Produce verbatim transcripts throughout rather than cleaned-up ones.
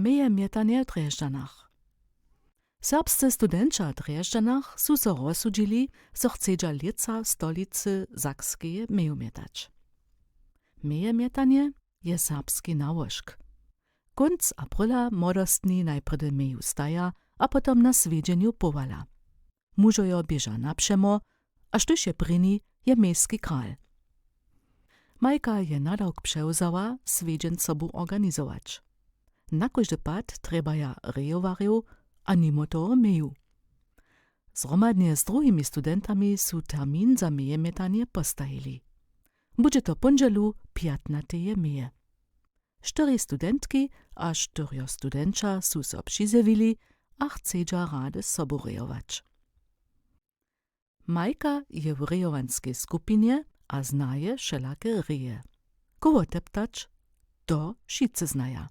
Meje mjetanje w Drježdźanach. Serbsce studenća w Drježdźanach su so rozsudźili, zo chcedźa lětsa w stolicy Sakskeje meju mjetać. Meje mjetanje je serbski nałožk. Kónc apryla młodostni najprjedy meju staja a potom na swjedźenju powala. Mužojo běža napřemo, a štóž je prěni, je mejski kral. Majka je nadawk přewzała, swjedźeń sobu organizować. Na kóždy pad trjebaja rejowarjow a nimo toho meju. Zhromadnje z druhimi studentami su termin za mejemjetanje postajili. Budźe to póndźelu pjatnateje meje. Štyri studentki a štyrjo studenća su so přizjewili a chcedźa rady sobu rejować. Majka je w rejowanskej skupinje a znaje wšelake reje. Koho teptać, to wšitcy znaja.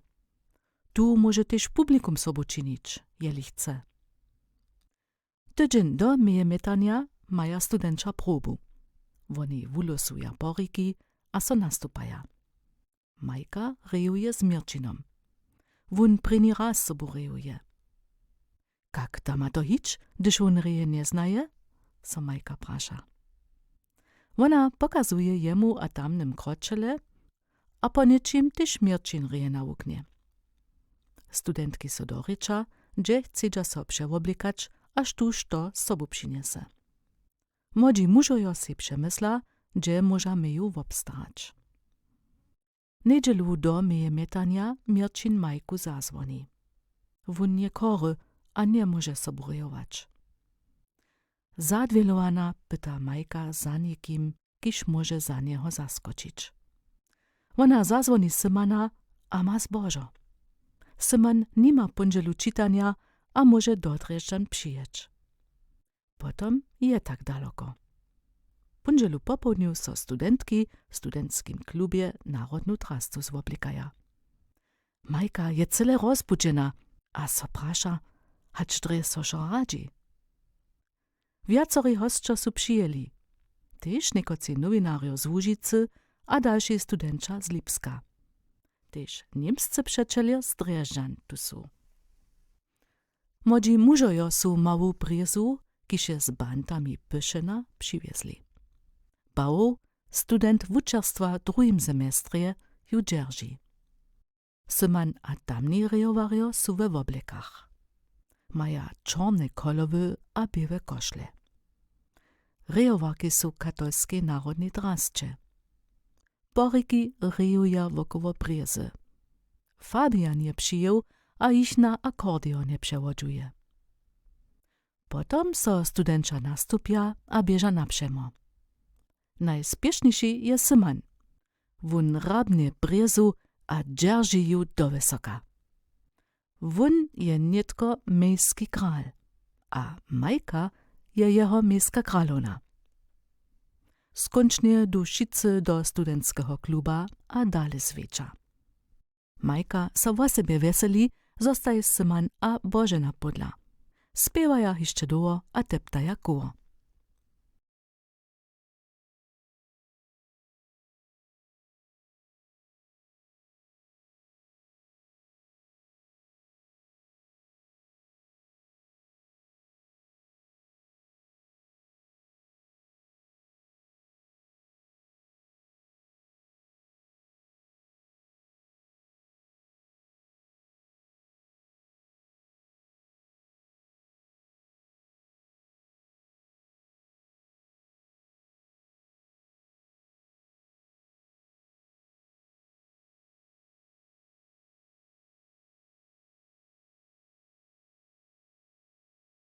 Tu móže tež publikum sobu činić, jeli chce. Tydźeń do mejemjetanja maja studenća probu. Woni wulosuja poriki a so nastupaja. Majka rejuje z Měrćinom. Wón prěni raz sobu rejuje. Kak da ma to hić, hdyž wón reje njeznaje? So Majka praša. Wona pokazuje jemu a tamnym kročele a po něčim tež Měrćin reje nawuknje. Studentki so dorěča, hdźe chcedźa so přewoblěkać a štó što sobu přinjese. Młodźi mužojo sej přemysla, hdźe móža meju wobstarać. Njedźelu do mejemjetanja Měrćin Majku zazwoni. Wón je chory a njemóže sobu rejować. Zadwělowana pyta Majka za někim, kiž móže za njeho zaskočić. Wona zazwoni Symana a ma zbožo. Syman nima póndźelu čitanja a móže do Drježdźan přijeć. Potom je tak daloko. Póndźelu popołdnju so studentki w studentskim klubje narodnu drascu zwoblikaja. Majka je cyle rozbudźena a so praša, hač drje so wšo radźi. Wjacori hosćo su přijěli, tež někotři nowinarjo z Łužicy a dalši studenća z Lipska. Tež němscy přećeljo z Drježdźan tu su. Młodźi mužojo su mału brězu, kiž je z bantami pyšena, přiwjezli. Bawow, student wučerstwa w druhim semestrje, ju dźerži. Syman a tamni rejowarjo su we woblekach. Maja čorne cholowy a běłe košle. Rejowarki su w katolskej narodnej drasće. Poriki rejuja wokoło brězy. Fabian je přijěł a jich na akordeonje přewodźuje. Potom so studenća nastupja a běža napřemo. Najspěšniši je Syman. Wón hrabnje brězu a dźerži ju do wysoka. Wón je nětko mejski kral a Majka je jeho mejska kralowna. Skónčnje du wšitcy do studentskeho kluba a dale swjeća. Majka so wosebje wjeseli, zo staj Syman a Božena pódla. Spěwaja hišće dołho a teptaja koło.